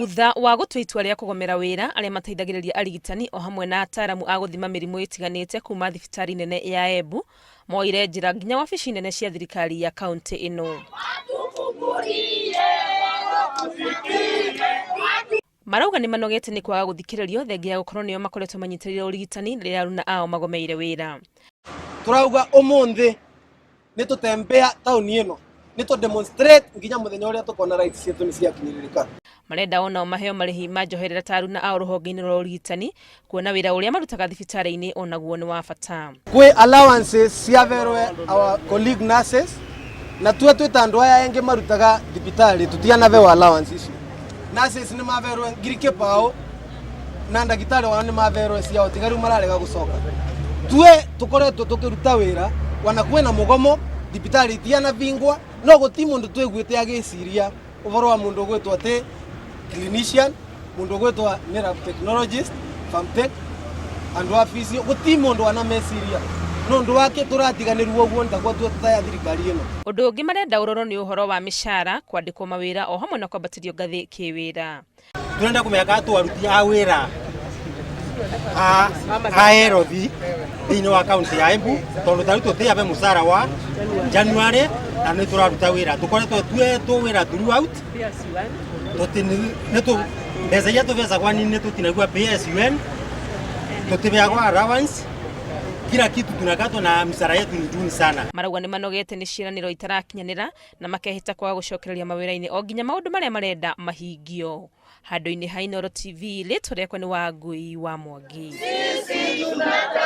Thutha wa gũtua itua rĩa kũgomera wĩra, arĩa mateithagĩrĩria arigitani o hamwe na ataaramu a gũthima mĩrimũ ĩtiganĩte kuma thibitarĩ nene ya Embu moire njĩra nginya wabici nene cia thirikari ya kaunti ĩno. Marauga nĩ manogete nĩ kwaga gũthikĩrĩrio thengia ya gũkorwo nĩo makoretwo manyitĩrĩire ũrigitani rĩrĩa aruna ao magomeire wĩra. Turauga umuthi nĩ tũtembea taũni ĩno nĩ tũ demonstrate nginya mũthenya ũrĩa tũkona rights citũ nĩ ciakinyĩrĩrĩka. Marenda onao maheo marĩhi ma njoherera ta aruna ao rũhonge-inĩ rwa ũrigitani kuona wĩra ũrĩa marutaga thibitarĩ-inĩ onaguo nĩ wa bata. Kwĩ allowances ciaverwe our colleague nurses na tue twĩ ta andũ aya engĩ marutaga thibitarĩ tũtianavewa allowance icio. Nurses nĩ maverwe ngiri kĩbaũ na ndagĩtarĩ wao nĩ maverwe ciao tiga rĩu mararega gũcoka. Tue tũkoretwo tũkĩruta wĩra wana kwĩna mũgomo thibitarĩ itianabingwa no gũti mũndũ twĩguĩte agĩciria ũhoro wa mũndũ ũgwĩtwo atĩ clinician mũndũ ũgwĩtwo nĩ lab technologist farmtech andũ a physio gũti mũndũ wana meciria no ũndũ wake tũratiganĩrwo ũguo nĩtakuo tuotaya thirikari ĩno. Ũndũ ũngĩ marenda ũrorwo nĩ ũhoro wa mĩcara, kwandĩkwo mawĩra o hamwe na kwambatĩrio ngathĩ kĩwĩra. Turenda kumenya kana tu aruti a wira a a herothi thĩinĩ wa kaunti ya Embu tondũ ta rĩu tũtiabe mũcara wa January na nĩ tũraruta wĩra tũkoretwo tuetwo wĩra throughout mbeca iria tũbecagwa nĩ tũtinagua PSUN tũtibeagwa allowance kila kitu tunakatwa na mishahara yetu ni duni sana. Marauga nĩ manogete nĩ ciĩranĩro itarakinyanĩra na makehĩta kwaga gũcokereria mawĩra-inĩ o nginya maũndũ marĩa marenda mahingio. Handũ-inĩ ha Inooro TV, rĩtwa rĩakwa nĩ Wangui wa Mwangi. Sisi tunataka.